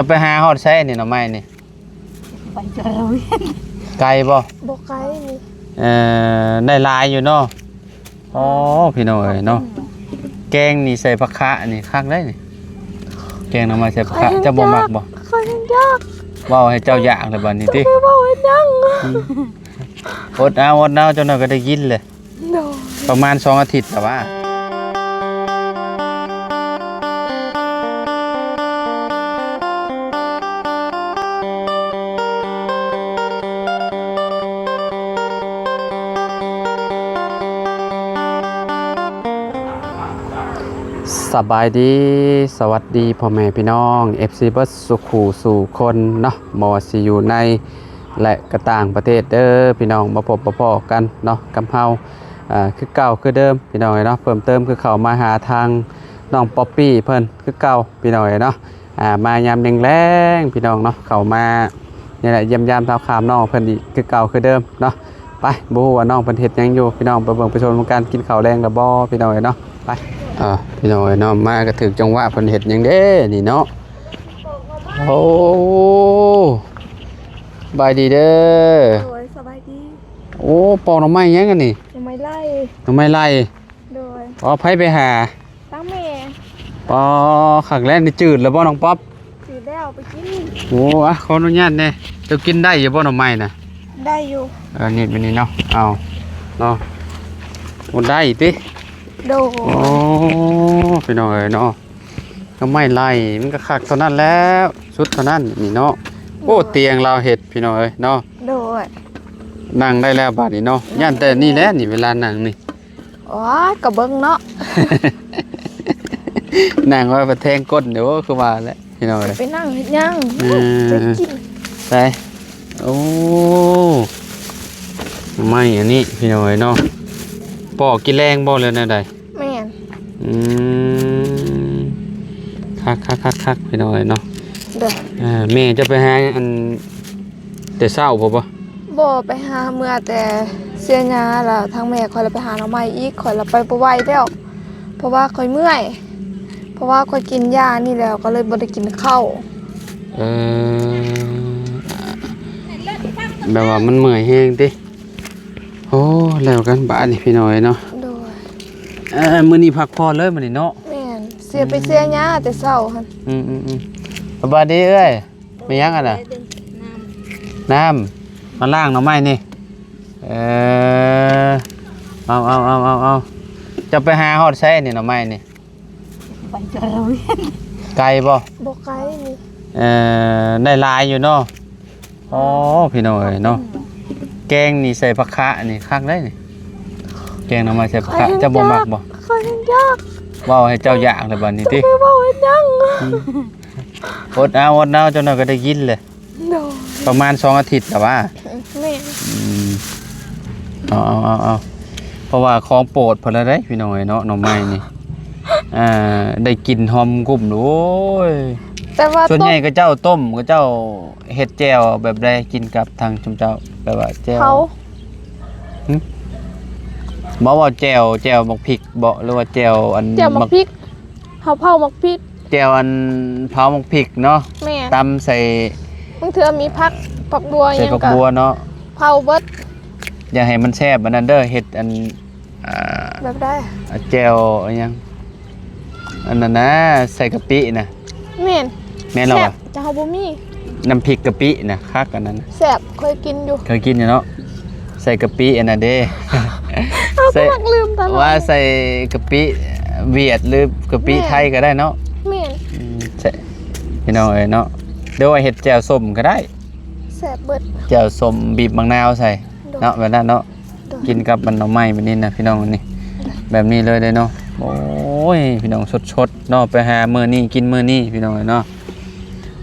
ຈະໄປຫາຮອດໃສນີ້ ໜໍ່ໄມ້ນີ້? ໄປຈະລະເວນ. ໄກບໍ່? ບໍ່ໄກນີ້. ເອີ ໄດ້ຫຼາຍຢູ່ເນາະ. ອໍ ພີ່ນ້ອງເອີຍເນາະ ແກງນີ້ໃສ່ຜັກຂະນີ້ຄັກເດ້ນີ້. ແກງໜໍ່ໄມ້ໃສ່ຜັກຂະ ເຈົ້າບໍ່ມັກບໍ່? ຂ້ອຍຍັງຢາກ. ເວົ້າໃຫ້ເຈົ້າຢາກແລ້ວບັດນີ້ຕິ. ເຈົ້າໄປເວົ້າເຮັດຫຍັງ? ອືມ ອົດເອົາ ອົດເອົາ ຈັກໜ່ອຍກໍໄດ້ກິນແຫຼະ. ໂດຍ ປະມານສອງອາທິດລະຫວາ. ສະບາຍດີ ສະຫວັດດີພໍ່ແມ່ພີ່ນ້ອງ ເອັຟຊີ ເບິດສູ່ຄູ່ສູ່ຄົນເນາະ ບໍ່ວ່າຊິຢູ່ໃນ ແລະ ກະຕ່າງປະເທດເດີພີ່ນ້ອງ ມາພົບມາພໍ້ກັນເນາະກັບເຮົາ ເອີ ຄືເກົ່າຄືເດີມພີ່ນ້ອງເອີຍເນາະ. ເພີ່ມເຕີມຄືເຂົ້າມາຫາທາງນ້ອງປັອບປີ້ເພິ່ນຄືເກົ່າພີ່ນ້ອງເອີຍເນາະ. ອ່າ ມາຍາມແລງໆ ພີ່ນ້ອງເນາະ ເຂົ້າມານີ້ແຫຼະ ຢ້ຽມຢາມທາບທາມນ້ອງເພິ່ນອີກຄືເກົ່າຄືເດີມເນາະ. ໄປ ບໍ່ຮູ້ວ່ານ້ອງເພິ່ນເຮັດຫຍັງຢູ່ ພີ່ນ້ອງໄປເບິ່ງໄປຊົມນຳກັນ. ກິນເຂົ້າແລງແລ້ວບໍ່ ພີ່ນ້ອງເອີຍເນາະ? ໄປ ເອີ ພີ່ນ້ອງເອີຍເນາະ ມາກໍຖືກຈັງຫວະ ເພິ່ນເຮັດຫຍັງເດ້ນີ້ເນາະ. ໂອ້ ສະບາຍດີເດີ. ໂດຍ ສະບາຍດີ. ໂອ້ ປອກໜໍ່ໄມ້ຫຍັງອັນນີ້? ໜໍ່ໄມ້ໄລ່. ໜໍ່ໄມ້ໄລ່. ໂດຍ. ອໍ ໃຜໄປຫາ? ຕັ້ງແມ່. ອໍ ຄັກແລ້ວ ນີ້ຈືດແລ້ວບໍ່ນ້ອງປັອບ? ຈືດແລ້ວ ໄປກິນ. ໂອ້ ອະ ຂໍອະນຸຍາດແດ່. ເຈົ້າກິນໄດ້ຢູ່ບໍ່ໜໍ່ໄມ້ນະ? ໄດ້ຢູ່. ເອີ ນີ້ ແບບນີ້ເນາະ ເອົາເນາະ. ໂອ້ ໄດ້ຕິ? ໂດຍ. ໂອ້ ພີ່ນ້ອງເອີຍເນາະ ໜໍ່ໄມ້ໄລ່ມັນກໍຄັກເທົ່ານັ້ນແລ້ວ ສຸດເທົ່ານັ້ນນີ້ເນາະ. ໂອ້ ໂດຍ. ຕຽງລາວເຮັດ ພີ່ນ້ອງເອີຍເນາະ. ໂດຍ. ນັ່ງໄດ້ແລ້ວບາດນີ້ເນາະ. ໂດຍ. ຢ້ານແຕ່ນີ້ແຫຼະນີ້ ເວລານັ່ງນີ້. ໂອ້ຍ ກໍເບິ່ງເນາະ ນັ່ງໄວ້ປະແທງກົ້ນເດ້ ຄືວ່າແຫຼະ ພີ່ນ້ອງເອີຍ. ໄປນັ່ງເຮັດຫຍັງ? ເອີ ໄປກິນ. ໄປ. ໂອ້ ໄມ້ອັນນີ້ ພີ່ນ້ອງເອີຍເນາະ ປອກກິນແລງບໍ່ ຫຼືແນວໃດ? ແມ່ນ. ອືມ ຄັກໆໆໆ ພີ່ນ້ອງເອີຍເນາະ. ໂດຍ. ອ່າ ແມ່ເຈົ້າໄປຫາອັນ ແຕ່ເຊົ້າພຸ້ນບໍ່? ບໍ່ ໄປຫາເມືອແຕ່ເສຍຫຍ້າ ແລ້ວທາງແມ່ຂ້ອຍລະໄປຫາໜໍ່ໄມ້ອີກ ຂ້ອຍລະໄປບໍ່ໄຫວແລ້ວ ເພາະວ່າຂ້ອຍເມື່ອຍ ເພາະວ່າຂ້ອຍກິນຢານີ້ແລ້ວ ກໍເລີຍບໍ່ໄດ້ກິນເຂົ້າ. ເອີ ແບບວ່າມັນເມື່ອຍແຮງຕິ? ໂອ້ ແລ້ວກັນບາດນີ້ ພີ່ນ້ອງເອີຍເນາະ. ໂດຍ. ເອີ ມື້ນີ້ພັກຜ່ອນເລີຍມື້ນີ້ເນາະ. ແມ່ນ ເສຍໄປເສຍຫຍ້າແຕ່ເຊົ້າຫັ້ນ. ອືມໆໆ ສະບາຍດີເອື້ອຍ. ແມ່ນຫຍັງອັນນະ? ນ້ຳ ນ້ຳ ມາລ້າງໜໍ່ໄມ້ນີ້. ເອີ ເອົາໆໆໆ ເຈົ້າໄປຫາຮອດໃສນີ້ໜໍ່ໄມ້ນີ້? ໄປຈະລະເວນ. ໄກບໍ່? ບໍ່ໄກນີ້. ເອີ ໄດ້ຫຼາຍຢູ່ເນາະ. ອໍ ພີ່ນ້ອງເອີຍເນາະ ແກງນີ້ໃສ່ຜັກຂະນີ້ຄັກເດ້ນີ້. ແກງໜໍ່ໄມ້ໃສ່ຜັກຂະ ເຈົ້າບໍ່ມັກບໍ່? ຂ້ອຍຍັງຢາກ. ເວົ້າໃຫ້ເຈົ້າຢາກແລ້ວບັດນີ້ຕິ. ເຈົ້າໄປເວົ້າເຮັດຫຍັງ? ອືມ ອົດເອົາ ອົດເອົາ ຈັກໜ່ອຍກໍໄດ້ກິນແຫຼະ. ໂດຍ. ປະມານສອງອາທິດລະຫວາ. ແມ່ນ. ອືມ ເອົາໆໆໆ ເພາະວ່າຂອງໂປດເພິ່ນລະເດ້ ພີ່ນ້ອງເອີຍເນາະ ໜໍ່ໄມ້ນີ້. ອ່າ ໄດ້ກິ່ນຫອມກຸ້ມ ໂອ້ຍ ແຕ່ວ່າສ່ວນໃຫຍ່ເຂົາເຈົ້າຕົ້ມ ເຂົາເຈົ້າເຮັດແຈ່ວແບບໃດ ກິນກັບທາງຊຸມເຈົ້າ ແບບວ່າແຈ່ວ ເຜົາ ຫຶ? ບໍ່ ວ່າແຈ່ວ ແຈ່ວໝາກພິກບໍ ຫຼືວ່າແຈ່ວອັນ ແຈ່ວໝາກພິກ ເຮົາເຜົາໝາກພິກ. ແຈ່ວອັນເຜົາໝາກພິກເນາະ. ແມ່ນ. ຕຳໃສ່ ບາງເທື່ອມີຜັກ ຜັກບົວ ໃສ່ ຫຍັງ ຜັກບົວເນາະ ເຜົາເບິດ. ຢາກໃຫ້ມັນແຊບອັນນັ້ນເດີ ເຮັດອັນ ອ່າ ແບບໃດ? ອ່າ ແຈ່ວອີຫຍັງ ອັນນັ້ນນະ ໃສ່ກະປິນະ. ແມ່ນ. ແມ່ນແລ້ວຫວາ? ແຕ່ເຮົາບໍ່ມີ ນ້ຳພິກກະປິນະ ຄັກອັນນັ້ນນະ. ແຊບ ເຄີຍກິນຢູ່. ເຄີຍກິນຢູ່ເນາະ. ໃສ່ກະປິອັນນັ້ນເດ້ ເຮົາກໍມັກລືມຕະຫຼອດ ວ່າໃສ່ກະປິຫວຽດ ຫຼືກະປິໄທກໍໄດ້ເນາະ. ແມ່ນ. ອືມ ໃສ່ ພີ່ນ້ອງເອີຍເນາະ ຫຼືວ່າເຮັດແຈ່ວສົ້ມກໍໄດ້. ແຊບເບິດ. ແຈ່ວສົ້ມ ບີບໝາກນາວໃສ່ ໂດຍ ເນາະ ແບບນັ້ນເນາະ. ໂດຍ. ກິນກັບອັນໜໍ່ໄມ້ແບບນີ້ນະ ພີ່ນ້ອງ ອັນນີ້ ໂດຍ ແບບນີ້ເລີຍເດ້ເນາະ. ໂອ້ຍ ພີ່ນ້ອງ ສົດໆເນາະ ໄປຫາມື້ນີ້ກິນມື້ນີ້ ພີ່ນ້ອງເອີຍເນາະ.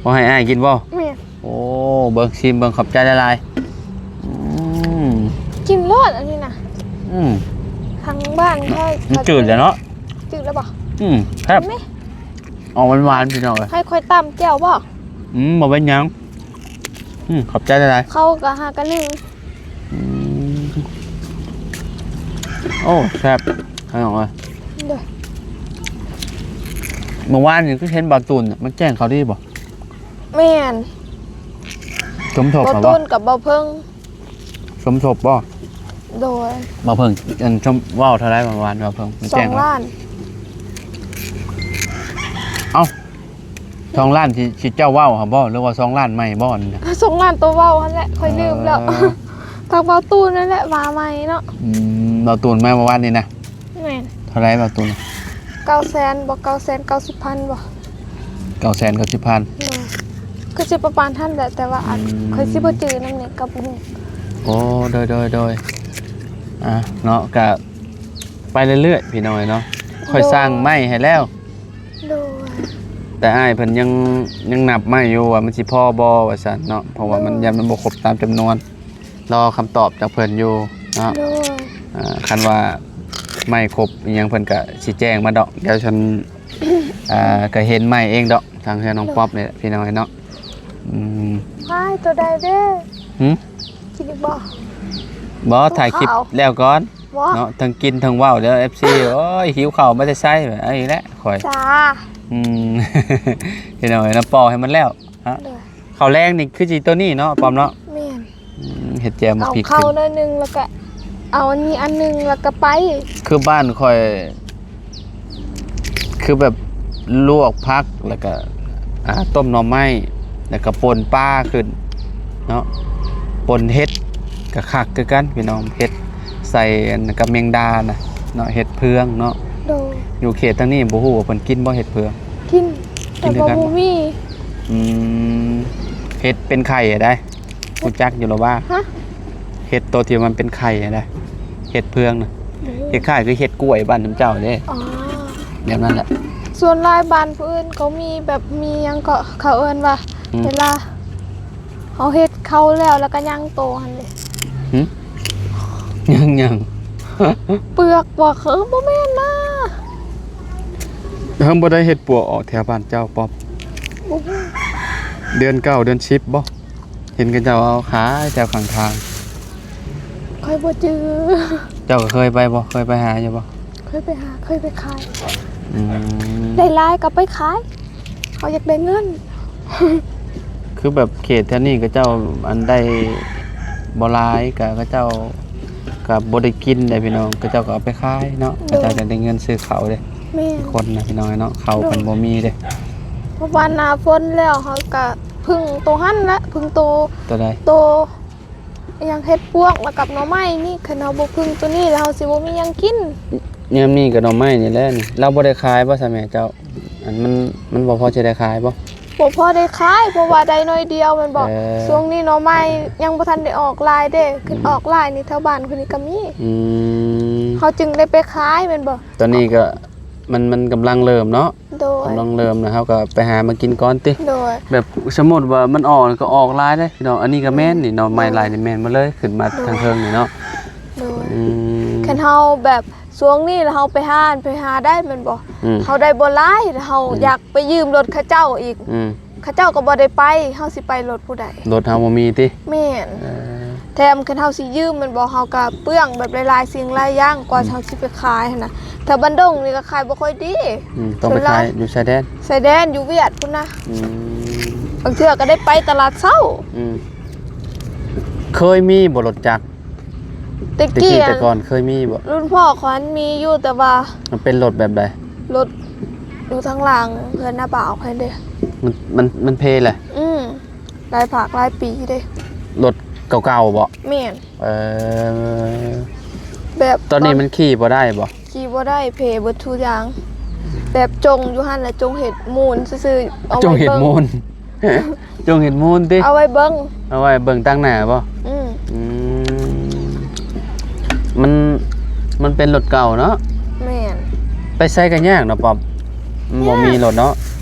ບໍ່ໃຫ້ອ້າຍກິນບໍ່? ແມ່ນ. ໂອ້ ເບິ່ງ ຊີມເບິ່ງ ຂອບໃຈຫຼາຍໆ. ອືມ ກິນໂລດອັນນີ້ນະ. ອືມ ທາງບ້ານຂ້ອຍມັນຈືດແລ້ວເນາະ. ຈືດແລ້ວບໍ່? ອືມ ແຊບ ເຫັນໄໝ? ອອກຫວານໆ ພີ່ນ້ອງເອີຍ. ໃຫ້ຂ້ອຍຕຳແຈ່ວບໍ່? ອືມ ບໍ່ເປັນຫຍັງ. ອືມ ຂອບໃຈຫຼາຍໆ. ເຂົ້າກໍຫາກັນໜຶ່ງ. ອືມ ໂອ້ ແຊບ ພີ່ນ້ອງເອີຍ. ໂດຍ. ເມື່ອວານນີ້ຄືເຫັນບ່າວຕູນ ມັນແຈ້ງເຂົ້າດີບໍ່? ແມ່ນ ສົມທົບ ບໍ່ ບໍ່ ຕູນກັບບໍ່ເພິ່ງ ສົມທົບບໍ່? ໂດຍ ບໍ່ເພິ່ງ ອັນ ສົມ ເວົ້າເທົ່າໃດເມື່ອວານ ບໍ່ເພິ່ງ ສອງລ້ານ ເອົ້າ ສອງລ້ານທີ່ ທີ່ເຈົ້າເວົ້າຫັ້ນບໍ່ ຫຼືວ່າສອງລ້ານໃໝ່ບໍ່ນີ້ນະ? ສອງລ້ານໂຕເວົ້າຫັ້ນແຫຼະ ຂ້ອຍລືມແລ້ວ ເອີ ທາງເວົ້າຕູນນັ້ນແຫຼະວ່າໃໝ່ເນາະ ອືມ ເວົ້າຕູນມາເມື່ອວານນີ້ນະ ແມ່ນ ເທົ່າໃດເວົ້າຕູນ? ເກົ້າແສນບໍ່ ເກົ້າແສນເກົ້າສິບພັນບໍ່? ເກົ້າແສນເກົ້າສິບພັນ ໂດຍ ຄືຊິປະມານຫັ້ນແຫຼະ ແຕ່ວ່າອັນ ອືມ ຂ້ອຍຊິບໍ່ຈື່ນຳນີ້ກໍບໍ່ຮູ້ ໂອ້ ໂດຍ ໂດຍ ໂດຍ ອ່າ ເນາະ ກະໄປເລື້ອຍໆ ພີ່ນ້ອງເອີຍເນາະ ຂ້ອຍ ໂດຍ ສ້າງໄມ້ໃຫ້ແລ້ວ ໂດຍ ແຕ່ອ້າຍເພິ່ນຍັງ ຍັງນັບໄມ້ຢູ່ວ່າມັນຊິພໍບໍ່ວ່າຊັ້ນເນາະ ເພາະວ່າມັນ ໂດຍ ຢ້ານມັນບໍ່ຄົບຕາມຈຳນວນ ລໍຄຳຕອບຈາກເພິ່ນຢູ່ເນາະ ໂດຍ ອ່າ ຄັນວ່າໄມ້ຄົບອີ່ຫຍັງເພິ່ນກະຊິແຈ້ງມາດອກ ດຽວຊັ້ນ ອ່າ ກະເຫັນໄມ້ເອງດອກ ທາງເຮືອນນ້ອງ ໂດຍ ປັອບນີ້ແຫຼະ ພີ່ນ້ອງເອີຍເນາະ ອືມ ອ້າຍ ໂຕໃດເດ້? ຫື? ກິນອີກບໍ່? ບໍ່ ຖ່າຍຄລິບແລ້ວກ່ອນ ບໍ່ ເນາະ ທັງກິນທັງເວົ້າ ດຽວເອັຟຊີ ໂອ້ຍ ຫິວເຂົ້າມາແຕ່ໃສ ເອົາອີກແລ້ວຂ້ອຍ ຈ້າ ອືມ ພີ່ນ້ອງເອີຍເນາະ ເປົ່າໃຫ້ມັນແລ້ວ ຮະ ໂດຍ ເຂົ້າແລງນີ້ຄືຊິໂຕນີ້ເນາະ ປອມເນາະ ແມ່ນ ອືມ ເຮັດແຈ່ວໝາກພິກ ເອົາເຂົ້າໜ້ອຍໜຶ່ງ ແລ້ວກະເອົາອັນນີ້ອັນໜຶ່ງ ແລ້ວກະໄປ ຄືບ້ານຂ້ອຍ ຄືແບບລວກຜັກ ແລ້ວກະ ອ່າ ຕົ້ມໜໍ່ໄມ້ ແລ້ວກະປົ່ນປາຂຶ້ນເນາະ ປົ່ນເຫັດ ກະຄັກຄືກັນພີ່ນ້ອງ ເຫັດໃສ່ອັນກັບແມງດານະເນາະ ເຫັດເຜືອງເນາະ ໂດຍ ຢູ່ເຂດທາງນີ້ບໍ່ຮູ້ວ່າເພິ່ນກິນບໍ່ເຫັດເຜືອງ? ກິນ ກິນຄືກັນ ແຕ່ວ່າບໍ່ມີ ອືມ ເຫັດເປັນໄຂ່ໃດ ຮູ້ຈັກຢູ່ລະວ່າ ຮະ ເຫັດໂຕທີ່ມັນເປັນໄຂ່ໃດ ເຫັດເຜືອງນະ ບໍ່ຮູ້ ຄ້າຍໆຄືເຫັດກ້ວຍບ້ານເຈົ້າເດ້ ອໍ ແບບນັ້ນແຫຼະ ສ່ວນຫຼາຍບ້ານຜູ້ອື່ນເຂົາມີແບບ ມີຫຍັງເກາະ ເຂົາເອີ້ນວ່າ ອືມ ເວລາ ເຮົາເຮັດເຂົ້າແລ້ວ ແລ້ວກໍຍ່າງໂຕຫັ້ນເດ້ ຫຶ? ຍ່າງຫຍັງ? ເປືອກບໍ່? ເອີ ບໍ່ແມ່ນນາ ເຮົາບໍ່ໄດ້ເຮັດປົວອອກແຖວບ້ານເຈົ້າປອບ? ບໍ່ຮູ້ ເດືອນເກົ້າເດືອນສິບບໍ່? ເຫັນເຂົາເຈົ້າເອົາຂາຍແຖວຂ້າງທາງ ຂ້ອຍບໍ່ຈື່ ເຈົ້າກໍເຄີຍໄປບໍ່? ເຄີຍໄປຫາຢູ່ບໍ່? ເຄີຍໄປຫາ ເຄີຍໄປຂາຍ ອືມ ໄດ້ຫຼາຍກໍໄປຂາຍ ເຂົາຢາກໄດ້ເງິນ ຄືແບບເຂດແຖວນີ້ເຂົາເຈົ້າອັນໄດ້ບໍ່ຫຼາຍ ກະເຂົາເຈົ້າກະບໍ່ໄດ້ກິນໄດ໋ພີ່ນ້ອງ ເຂົາເຈົ້າກໍເອົາໄປຂາຍເນາະ ໂດຍ ເຂົາເຈົ້າຈະໄດ້ເງິນຊື້ເຂົ້າເດ້ ແມ່ນ ຄົນນະພີ່ນ້ອງເນາະ ເຂົ້າ ໂດຍ ເພິ່ນບໍ່ມີເດ້ ເພາະວ່າໜ້າຝົນແລ້ວ ເຮົາກະເພິ່ງໂຕຫັ້ນລະ ເພິ່ງໂຕ ໂຕໃດ? ໂຕ ອີຫຍັງ ເຫັດປວກ ແລ້ວກັບໜໍ່ໄມ້ນີ້ ຄັນເຮົາບໍ່ເພິ່ງໂຕນີ້ແລ້ວ ເຮົາຊິບໍ່ມີຫຍັງກິນ ຍາມນີ້ກໍໜໍ່ໄມ້ນີ້ແຫຼະນີ້ ລາວບໍ່ໄດ້ຂາຍບໍ່ຊະແມ່ເຈົ້າ? ອັນມັນ ມັນບໍ່ພໍຊິໄດ້ຂາຍບໍ່? ບໍ່ພໍໄດ້ຂາຍ ເພາະວ່າໄດ້ໜ້ອຍດຽວແມ່ນບໍ່? ເອີ ຊ່ວງນີ້ໜໍ່ໄມ້ຍັງບໍ່ທັນໄດ້ອອກຫຼາຍເດ້ ຄັນ ອືມ ອອກຫຼາຍນີ້ແຖວບ້ານຂ້ອຍນີ້ກໍມີ ອືມ ເຮົາຈຶ່ງໄດ້ໄປຂາຍແມ່ນບໍ່? ຕອນນີ້ກໍ ມັນ ມັນກຳລັງເລີ່ມເນາະ ໂດຍ ກຳລັງເລີ່ມນະ ເຮົາກໍໄປຫາມາກິນກ່ອນຕິ ໂດຍ ແບບສົມມຸດວ່າມັນອອກກໍອອກຫຼາຍເດ້ພີ່ນ້ອງ ອັນນີ້ກໍແມ່ນນີ້ເນາະ ໂດຍ ໄມ້ຫຼາຍນີ້ແມ່ນໝົດເລີຍ ຂຶ້ນມາ ໂດຍ ທາງເທິງນີ້ເນາະ ໂດຍ ອືມ ຄັນເຮົາແບບຊ່ວງນີ້ລະເຮົາໄປຫາ ໄປຫາໄດ້ແມ່ນບໍ່ ອືມ ເຮົາໄດ້ບໍ່ຫຼາຍ ເຮົາ ອືມ ຢາກໄປຢືມລົດເຂົາເຈົ້າອີກ ອືມ ເຂົາເຈົ້າກໍບໍ່ໄດ້ໄປ ເຮົາຊິໄປລົດຜູ້ໃດ? ລົດເຮົາບໍ່ມີຕິ? ແມ່ນ ເອີ ແຖມຄັນເຮົາຊິຢືມແມ່ນບໍ່ ເຮົາກໍເປືອງແບບຫຼາຍໆສິ່ງຫຼາຍຢ່າງ ກວ່າ ອືມ ເຮົາຊິໄປຂາຍຫັ້ນນະ ແຖວບ້ານດົງນີ້ກໍຂາຍບໍ່ຄ່ອຍດີ ອືມ ຕ້ອງໄປຂາຍຢູ່ຊາຍແດນ ຊາຍແດນຢູ່ຫວຽດພຸ້ນນະ ອືມ ບາງເທື່ອກໍໄດ້ໄປຕະຫຼາດເຊົ້າ ອືມ ເຄີຍມີບໍ່ລົດຈັກ? ແຕ່ ແຕ່ ແຕ່ກ່ອນເຄີຍມີບໍ່? ລຸ້ນພໍ່ຂ້ອຍຫັ້ນມີຢູ່ ແຕ່ວ່າ ມັນເປັນລົດແບບໃດ? ລົດຢູ່ທາງຫຼັງເຮືອນນ້າບ່າວຂ້ອຍເດ້ ມັນ ມັນ ມັນເພແຫຼະ ອືມ ຫຼາຍພາກຫຼາຍປີເດ້ ລົດເກົ່າໆບໍ່? ແມ່ນ ເອີ ແບບຕອນນີ້ມັນຂີ່ບໍ່ໄດ້ບໍ່? ຂີ່ບໍ່ໄດ້ ເພເບິດທຸກຢ່າງ ແບບຈົ່ງຢູ່ຫັ້ນລະ ຈົ່ງເຮັດມູນຊື່ໆ ເອົາໄວ້ເບິ່ງ ຈົ່ງເຮັດມູນ ຈົ່ງເຮັດມູນຕິ? ເອົາໄວ້ເບິ່ງ ເອົາໄວ້ເບິ່ງຕາງໜ້າບໍ່? ອືມ ອືມ ມັນ ມັນເປັນລົດເກົ່າເນາະ ແມ່ນ ໄປໃສກໍຍາກເນາະປອບ ມັນບໍ່ມີລົດເນາະ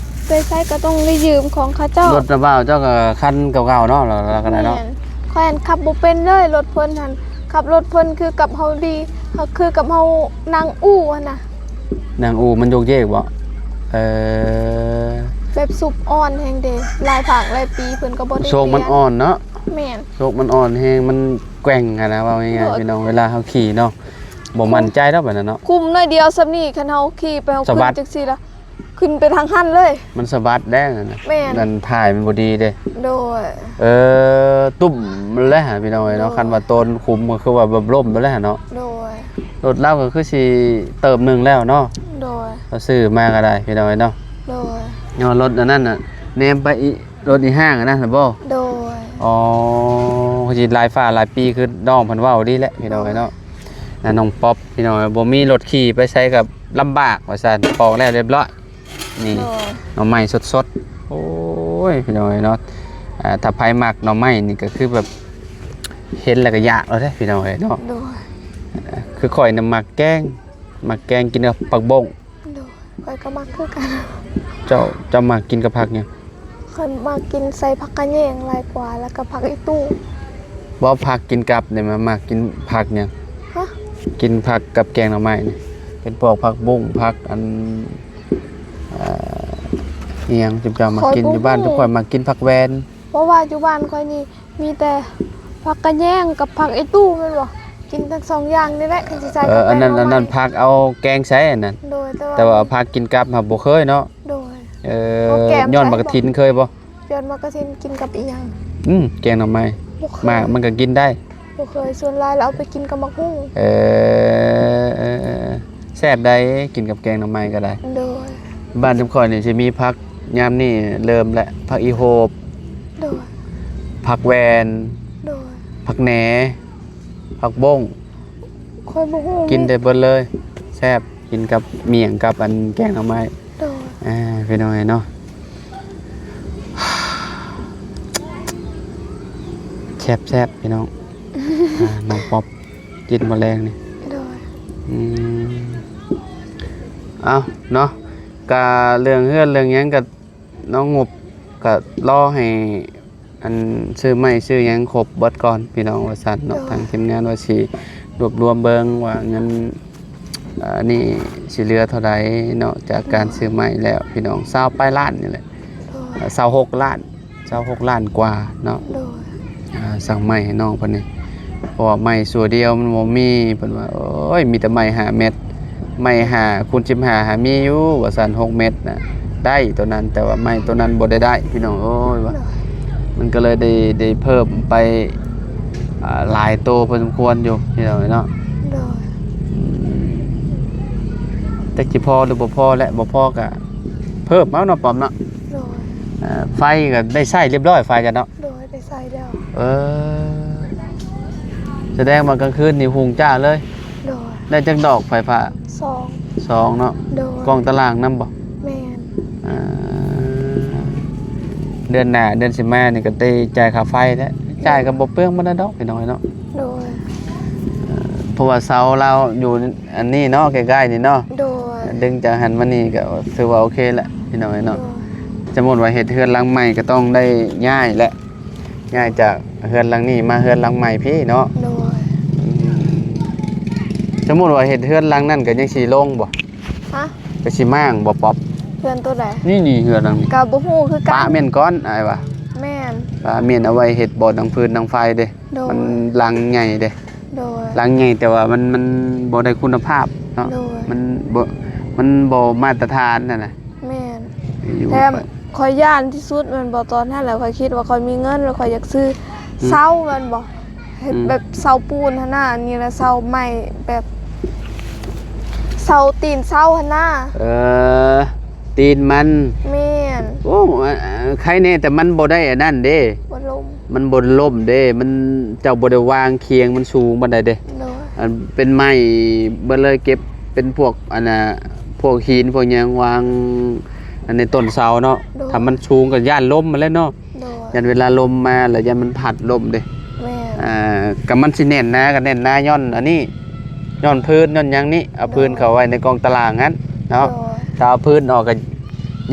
ໄປໃສກໍຕ້ອງໄດ້ຢືມຂອງເຂົາເຈົ້າ ລົດນ້າບ່າວເຈົ້າກໍຄັນເກົ່າໆເນາະ ລາວກໍໄດ້ເນາະ ແມ່ນ ຂ້ອຍຫັ້ນຂັບບໍ່ເປັນເລີຍ ລົດເພິ່ນຫັ້ນ ຂັບລົດເພິ່ນຄືກັບເຮົາດີ ຄືກັບເຮົານັ່ງອູ່ຫັ້ນນະ ນັ່ງອູ່ມັນໂຍກເຢກບໍ່? ເອີ ແບບຊຸບອ່ອນແຮງເດ ຫຼາຍພາກຫຼາຍປີເພິ່ນກໍບໍ່ໄດ້ ໂຊກມັນອ່ອນເນາະ ແມ່ນ ໂຊກມັນອ່ອນແຮງ ມັນແກວ່ງຫັ້ນນະ ເວົ້າງ່າຍໆ ໂດຍ ພີ່ນ້ອງ ເວລາເຮົາຂີ່ເນາະ ບໍ່ໝັ້ນໃຈດອກແບບນັ້ນເນາະ ກຸ້ມໜ້ອຍດຽວສ່ຳນີ້ ຄັນເຮົາຂີ່ໄປເຮົາຂຶ້ນຈັ່ງຊີ້ລະ ຂຶ້ນໄປທາງຫັ້ນເລີຍ ມັນສະບັດແດ່ນັ້ນນະ ແມ່ນ ນັ້ນຖ່າຍມັນບໍ່ດີເດ້ ໂດຍ ເອີ ຕຸ້ມແລ້ວຫັ້ນພີ່ນ້ອງເອີຍເນາະ ໂດຍ ຄັນວ່າໂຕນຂຸມກໍຄືວ່າແບບລົ້ມໄປແລ້ວເນາະ ໂດຍ ລົດລາວກໍຄືຊິເຕີບໜຶ່ງແລ້ວເນາະ ໂດຍ ລາວຊື້ມາກໍໄດ້ພີ່ນ້ອງເອີຍເນາະ ໂດຍ ຍ້ອນລົດອັນນັ້ນນະ ແນມໄປອີ ລົດອີຫ້າງອັນນັ້ນນະບໍ່ ໂດຍ ອໍ ຄືຊິຫຼາຍຟ້າຫຼາຍປີ ຄືນ້ອງເພິ່ນເວົ້າດີແຫຼະພີ່ນ້ອງເອີຍເນາະ ໂດຍ ອ່າ ນ້ອງປັອບ ພີ່ນ້ອງເອີຍ ບໍ່ມີລົດຂີ່ໄປໃສກໍລຳບາກວ່າຊັ້ນ ປອກແລ້ວຮຽບຮ້ອຍ ນີ້ ໂດຍ ໜໍ່ໄມ້ສົດໆ ໂອ້ຍ ພີ່ນ້ອງເອີຍເນາະ ອ່າ ຖ້າໃຜມັກໜໍ່ໄມ້ນີ້ກໍຄືແບບເຫັນແລ້ວກໍຢາກແລ້ວເດ້ພີ່ນ້ອງເອີຍເນາະ ໂດຍ ຄືຂ້ອຍນະມັກແກງ ມັກແກງກິນກັບຜັກບົ້ງ ໂດຍ ຂ້ອຍກໍມັກຄືກັນ ເຈົ້າ ເຈົ້າມັກກິນກັບຜັກຫຍັງ? ຂ້ອຍມັກກິນໃສ່ຜັກຂະແຍງຫຼາຍກວ່າ ແລ້ວກໍຜັກອີ່ຕູ່ ບໍ່ ຜັກກິນກັບນີ້ ມັກ ມັກກິນຜັກຫຍັງ? ຮະ? ກິນຜັກກັບແກງໜໍ່ໄມ້ນີ້ ເປັນພວກຜັກບຸ້ງ ຜັກອັນ ເອີ ອີ່ຫຍັງ ຈຸມເຈົ້າມັກກິນ ຢູ່ບ້ານຈຸມຂ້ອຍມັກກິນຜັກແວ່ນ ເພາະວ່າຢູ່ບ້ານຂ້ອຍນີ້ ມີແຕ່ຜັກຂະແຍງກັບຜັກອີ່ຕູ່ແມ່ນບໍ່? ກິນທັງສອງຢ່າງນີ້ແຫຼະ ຄັນຊິໃສ່ ເອີ ອັນນັ້ນ ອັນນັ້ນຜັກເອົາແກງໃສ່ອັນນັ້ນ ໂດຍ ແຕ່ວ່າ ແຕ່ວ່າຜັກກິນກັບຫາບໍ່ເຄີຍເນາະ ໂດຍ ເອີ ເອົາແກມ ຍ້ອນໝາກກະທິນເຄີຍບໍ່? ຍ້ອນໝາກກະທິນກິນກັບອີ່ຫຍັງ? ອືມ ແກງໜໍ່ໄມ້ ບໍ່ເຄີຍ ໝາກມັນກໍກິນໄດ້ ບໍ່ເຄີຍ ສ່ວນຫຼາຍແລ້ວເອົາໄປກິນກັບໝາກຫຸ່ງ ເອີ ເອີ ເອີ ເອີ ແຊບໃດ໋ ກິນກັບແກງໜໍ່ໄມ້ກໍໄດ້ ໂດຍ ບ້ານຈຸມຂ້ອຍນີ້ຊິມີຜັກ ຍາມນີ້ເລີ່ມແລ້ວ ຜັກອີ່ໂຫບ ໂດຍ ຜັກແວ່ນ ໂດຍ ຜັກແໜ ຜັກບົ້ງ ຂ້ອຍບໍ່ຮູ້ ກິນໄດ້ເບິດເລີຍ ແຊບ ກິນກັບໝ້ຽງ ກັບອັນແກງໜໍ່ໄມ້ ໂດຍ ອ່າ ພີ່ນ້ອງເອີຍເນາະ ແຊບໆ ພີ່ນ້ອງ ອ່າ ນ້ອງປັອບ ກິນມື້ແລງນີ້ ໂດຍ ອືມ ເອົາເນາະ ກະເລື່ອງເຮືອນເລື່ອງຫຍັງກະ ນ້ອງງົບກະລໍໃຫ້ ອັນ ຊື້ໄມ້ຊື້ຫຍັງຄົບເບິດກ່ອນພີ່ນ້ອງວ່າຊັ້ນເນາະ ໂດຍ ທາງທີມງານວ່າຊິລວບລວມເບິ່ງວ່າເງິນ ອ່າ ນີ້ຊິເຫຼືອເທົ່າໃດເນາະ ຈາກການ ໂດຍ ຊື້ໄມ້ແລ້ວພີ່ນ້ອງ ຊາວປາຍລ້ານນີ້ແຫຼະ ໂດຍ ເອີ ຊາວຫົກລ້ານ ຊາວຫົກລ້ານກວ່າເນາະ ໂດຍ ອ່າ ສັ່ງໄມ້ໃຫ້ນ້ອງເພິ່ນນີ້ ເພາະວ່າໄມ້ຊົ່ວດຽວມັນບໍ່ມີ ເພິ່ນວ່າ ໂອ້ຍ ມີແຕ່ໄມ້ຫ້າແມັດ ໄມ້ຫ້າຄູນສິບຫ້າຫາມີຢູ່ວ່າຊັ້ນ ຫົກແມັດນະ ໄດ້ໂຕນັ້ນ ແຕ່ວ່າໄມ້ໂຕນັ້ນບໍ່ໄດ້ໄດ້ ພີ່ນ້ອງເອີຍວ່າ ໂດຍ ມັນກໍເລີຍໄດ້ ໄດ້ເພີ່ມໄປ ອ່າ ຫຼາຍໂຕພໍສົມຄວນຢູ່ພີ່ນ້ອງເນາະ ໂດຍ ອືມ ຈັກຊິພໍຫຼືບໍ່ພໍແຫຼະ ບໍ່ພໍກໍເພີ່ມເອົາເນາະ ປອມເນາະ ໂດຍ ອ່າ ໄຟກໍໄດ້ໃຊ້ຮຽບຮ້ອຍ ໄຟກັນເນາະ ໂດຍ ໄດ້ໃຊ້ແລ້ວ ເອີ ສະແດງວ່າກາງຄືນນີ້ຮຸ່ງຈ້າເລີຍ ໂດຍ ໄດ້ຈັກດອກໄຟຟ້າ? ສອງ ສອງເນາະ ໂດຍ ກ້ອງຕາລາງນຳບໍ່? ແມ່ນ ອ່າ ເດືອນໜ້າເດືອນຊິມານີ້ກໍໄດ້ຈ່າຍຄ່າໄຟແລ້ວ ຈ່າຍກໍບໍ່ເປືອງປານໃດດອກພີ່ນ້ອງເອີຍເນາະ ໂດຍ ເອີ ເພາະວ່າເສົາລາວຢູ່ອັນນີ້ເນາະ ໃກ້ໆນີ້ເນາະ ໂດຍ ດຶງຈາກຫັ້ນມານີ້ກໍຖືວ່າໂອເຄແຫຼະພີ່ນ້ອງເອີຍເນາະ ໂດຍ ສົມມຸດວ່າເຮັດເຮືອນຫຼັງໃໝ່ກໍຕ້ອງໄດ້ຍ້າຍແຫຼະ ຍ້າຍຈາກເຮືອນຫຼັງນີ້ມາເຮືອນຫຼັງໃໝ່ພີ້ເນາະ ໂດຍ ອືມ ສົມມຸດວ່າເຮັດເຮືອນຫຼັງນັ້ນກໍຍັງຊິລົງບໍ່? ຮະ? ກໍຊິມ້າງບໍ່ ປັອບ? ເຮືອນໂຕໃດ? ນີ້ໆ ເຮືອນຫຼັງນີ້ ກໍບໍ່ຮູ້ຄືກັນ ປະເໝັ້ນກ່ອນ ອ້າຍວ່າ ແມ່ນ ປະເໝັ້ນເອົາໄວ້ເຮັດບ່ອນດັງຟືນດັງໄຟເດ້ ໂດຍ ມັນຫຼັງໃຫຍ່ເດ້ ໂດຍ ຫຼັງໃຫຍ່ ແຕ່ວ່າມັນ ມັນບໍ່ໄດ້ຄຸນນະພາບເນາະ ໂດຍ ມັນບໍ່ ມັນບໍ່ມາດຕະຖານຫັ້ນນະ ແມ່ນ ຢູ່ ແຖມຂ້ອຍຢ້ານທີ່ສຸດແມ່ນບໍ່ ຕອນນັ້ນແຫຼະ ຂ້ອຍຄິດວ່າຂ້ອຍມີເງິນ ແລ້ວຂ້ອຍຢາກຊື້ ອືມ ເສົາແມ່ນບໍ່ ເຮັດ ອືມ ແບບເສົາປູນຫັ້ນນະ ອັນນີ້ລະເສົາໄມ້ແບບ ເສົາຕີນເສົາຫັ້ນນະ ເອີ ຕີນມັນ ແມ່ນ ໂອ້ ໄຄແນ່ ແຕ່ມັນບໍ່ໄດ້ອັນນັ້ນເດ້ ບໍ່ລົ້ມ ມັນບໍ່ລົ້ມເດ້ ມັນ ເຈົ້າບໍ່ໄດ້ວາງຄຽງມັນສູງປານໃດເດ້ ໂດຍ ອັນເປັນໄມ້ເບິດເລີຍ ເກັບເປັນພວກອັນນ່າ ພວກຫີນພວກຫຍັງວາງອັນໃນຕົ້ນເສົາເນາະ ໂດຍ ຖ້າມັນສູງກໍຢ້ານລົ້ມຫັ້ນແຫຼະເນາະ ໂດຍ ຢ້ານເວລາລົມມາແລ້ວຢ້ານມັນພັດລົ້ມເດ້ ແມ່ນ ອ່າ ກໍມັນຊິແໜ້ນໜາກໍແໜ້ນໜາຍ້ອນອັນນີ້ ຍ້ອນພື້ນຍ້ອນຫຍັງນີ້ ເອົາພື້ນ ໂດຍ ເຂົ້າໄວ້ໃນກ້ອງຕາລາງຫັ້ນເນາະ ໂດຍ ຖ້າເອົາພື້ນອອກກໍ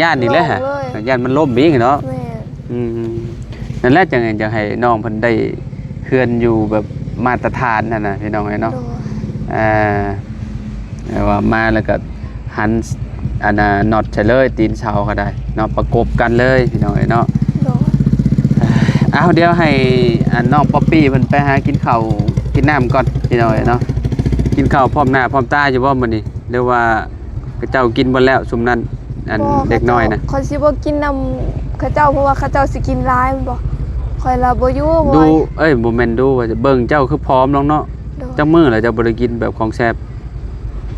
ຢ້ານອີກແລ້ວ ໂລ່ງເລີຍ ຢ້ານມັນລົ້ມອີກເນາະ ແມ່ນ ອືມ ນັ້ນແຫຼະ ຈັ່ງ ຈັ່ງໃຫ້ນ້ອງເພິ່ນໄດ້ເຮືອນຢູ່ແບບມາດຕະຖານຫັ້ນນະ ພີ່ນ້ອງເອີຍເນາະ ໂດຍ ອ່າ ແບບວ່າມາແລ້ວກໍຫັນ ອັນນ່າ ນັອດໃສ່ເລີຍ ຕີນເສົາກໍໄດ້ເນາະ ປະກົບກັນເລີຍ ພີ່ນ້ອງເອີຍເນາະ ໂດຍ ເອົາ ດຽວໃຫ້ ອັນ ນ້ອງປັອບປີ້ເພິ່ນໄປຫາກິນເຂົ້າກິນນ້ຳກ່ອນ ພີ່ນ້ອງເອີຍເນາະ ກິນເຂົ້າພ້ອມໜ້າພ້ອມຕາຢູ່ບໍ່ມື້ນີ້ ຫຼືວ່າເຂົາເຈົ້າກິນເບິດແລ້ວຊຸມນັ້ນ? ອັນເດັກນ້ອຍນະ. ຂ້ອຍຊິບໍ່ກິນນຳເຂົາເຈົ້າ ເພາະວ່າເຂົາເຈົ້າຊິກິນຫຼາຍແມ່ນບໍ່? ຂ້ອຍລະບໍ່ຢູ່ ເພາະວ່າ ດູ ເອີຍ ບໍ່ແມ່ນດູ ວ່າເບິ່ງເຈົ້າຄືຜອມລົງເນາະ. ໂດຍ. ຈັກມື້ລະເຈົ້າບໍ່ໄດ້ກິນແບບຂອງແຊບ?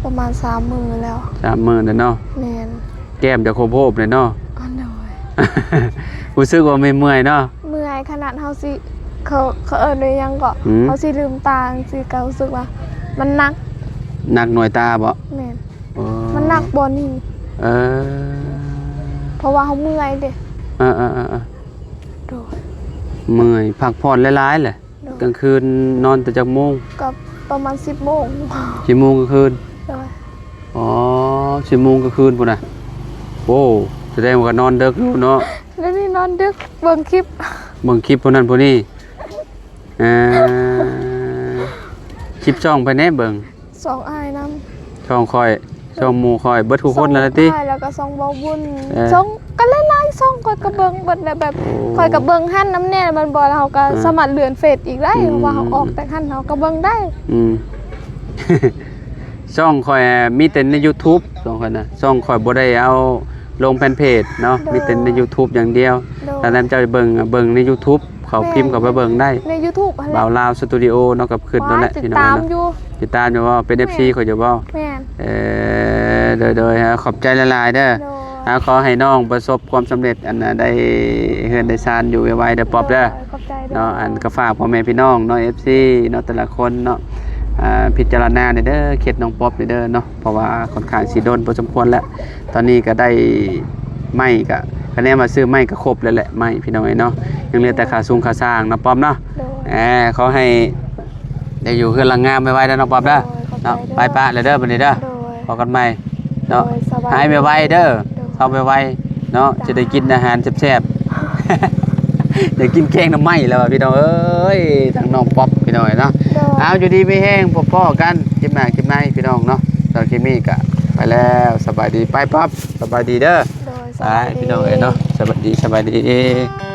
ປະມານສາມມື້ແລ້ວ. ສາມມື້ແລ້ວເນາະ. ແມ່ນ. ແກ້ມຈະໂຄບໂຮບເລີຍເນາະ. ໂດຍ. ຮູ້ສຶກວ່າເມື່ອຍໆເນາະ. ເມື່ອຍຂະໜາດເຮົາຊິ ເຂົາ ເຂົາເອີ້ນວ່າຫຍັງເກາະ? ອືມ. ເຮົາຊິລືມຕາຈັ່ງຊີ້ກໍຮູ້ສຶກວ່າມັນໜັກ. ໜັກໜ່ວຍຕາບໍ? ແມ່ນ. ໂອ້ ມັນໜັກບ່ອນນີ້. ເອີ ເພາະວ່າເຮົາເມື່ອຍເດ້. ເອີໆໆໆ. ໂດຍ. ເມື່ອຍ ພັກຜ່ອນຫຼາຍໆແຫຼະ. ໂດຍ. ກາງຄືນນອນແຕ່ຈັກໂມງ? ກໍປະມານສິບໂມງ. ສິບໂມງກາງຄືນ? ໂດຍ. ອໍ ສິບໂມງກາງຄືນພຸ້ນນະ. ໂອ້ ສະແດງວ່າກໍນອນເດິກຢູ່ເນາະ. ດຽວນີ້ນອນດຶກ ເບິ່ງຄລິບ ເບິ່ງຄລິບຜູ້ນັ້ນຜູ້ນີ້. ເອີ ຄລິບຊ່ອງໃຜແດ່ເບິ່ງ? ຊ່ອງອ້າຍນຳ ຊ່ອງຂ້ອຍ ຊ່ອງໝູ່ຂ້ອຍ ເບິດທຸກຄົນນັ້ນແຫຼະຕິ. ຊ່ອງອ້າຍ ແລ້ວກໍຊ່ອງເບົາບຸນ. ເອີ ຊ່ອງ ກໍຫຼາຍໆຊ່ອງ ຂ້ອຍກໍເບິ່ງເບິດແຫຼະ. ແບບ ໂອ້ ຂ້ອຍກໍເບິ່ງຫັ້ນນຳແດ່ແມ່ນບໍ່ ແລ້ວເຮົາກໍ ອ່າ ສາມາດເລື່ອນເຟສອີກໄດ້. ອືມ ເພາະວ່າເຮົາອອກຈາກຫັ້ນ ເຮົາກໍເບິ່ງໄດ້. ອືມ ຊ່ອງຂ້ອຍມີແຕ່ໃນຢູທູບ ຊ່ອງຂ້ອຍນະ. ຊ່ອງຂ້ອຍບໍ່ໄດ້ເອົາລົງແຟນເພຈເນາະ. ໂດຍ. ມີແຕ່ໃນຢູທູບຢ່າງດຽວ. ໂດຍ. ຖ້ານັ້ນເຈົ້າເບິ່ງ ເບິ່ງໃນຢູທູບ ເຂົ້າ ແມ່ນ ພິມເຂົ້າໄປເບິ່ງໄດ້ ໃນຢູທູບຫັ້ນແຫຼະ. ບ່າວລາວສະຕູດິໂອເນາະ ກໍຂຶ້ນນັ້ນແຫຼະ ພີ່ນ້ອງເນາະ. ຕິດຕາມຢູ່ ຕິດຕາມຢູ່ບໍ່? ເປັນ ແມ່ນ ເອັຟຊີຂ້ອຍຢູ່ບໍ່? ແມ່ນ. ເອີ ໂດຍໆ ຂອບໃຈຫຼາຍໆເດີ. ໂດຍ. ອ່າ ຂໍໃຫ້ນ້ອງປະສົບຄວາມສຳເລັດ ອັນ ໄດ້ເຮືອນໄດ້ຊານຢູ່ໄວໆເດີ ປອບເດີ. ໂດຍ ຂອບໃຈເດີ. ເນາະ ອັນ ກໍຝາກພໍ່ແມ່ພີ່ນ້ອງເນາະ ເອັຟຊີເນາະ ແຕ່ລະຄົນເນາະ ອ່າ ພິຈາລະນາແດ່ເດີ ເຂດນ້ອງປອບແດ່ເດີເນາະ. ເພາະວ່າຂ້ອນຂ້າງຊິດົນພໍສົມຄວນແລ້ວ. ຕອນນີ້ກໍໄດ້ໄມ້ ກໍ ຄະແນນວ່າຊື້ໄມ້ກໍຄົບແລ້ວແຫຼະ ໄມ້ ພີ່ນ້ອງເອີຍເນາະ. ຍັງເຫຼືອແຕ່ຄ່າຊຸງຄ່າຊ່າງເນາະ ປອບເນາະ. ໂດຍ. ເອີ ຂໍໃຫ້ໄດ້ຢູ່ເຮືອນຫຼັງງາມໄວໆເດີ ນ້ອງປອບເດີ. ໂດຍ ຂອບໃຈເດີ. ເນາະ ໄປປະແລ້ວເດີ ບັດນີ້ເດີ. ໂດຍ. ພໍກັນໃໝ່ເນາະ. ໂດຍ ສະບາຍ ຫາຍໄວໆເດີ. ໂດຍ. ເຊົາໄວໆເນາະ. ຈະໄດ້ກິນອາຫານແຊບໆ ໄດ້ກິນແກງໜໍ່ໄມ້ແລ້ວວ່າ ພີ່ນ້ອງເອີຍ ທາງນ້ອງປອບ ພີ່ນ້ອງເອີຍເນາະ. ໂດຍ. ເອົາ ຢູ່ດີມີແຮງ ພໍ້ກັນຄລິບໜ້າຄລິບໃນ ພີ່ນ້ອງເນາະ. ສຳລັບຄລິບນີ້ກໍໄປແລ້ວ ສະບາຍດີ. ໄປ ປອບ ສະບາຍດີເດີ. ໂດຍ. ໄປ ສະບາຍດີ ພີ່ນ້ອງເອີຍເນາະ. ສະບາຍດີ ສະບາຍດີ.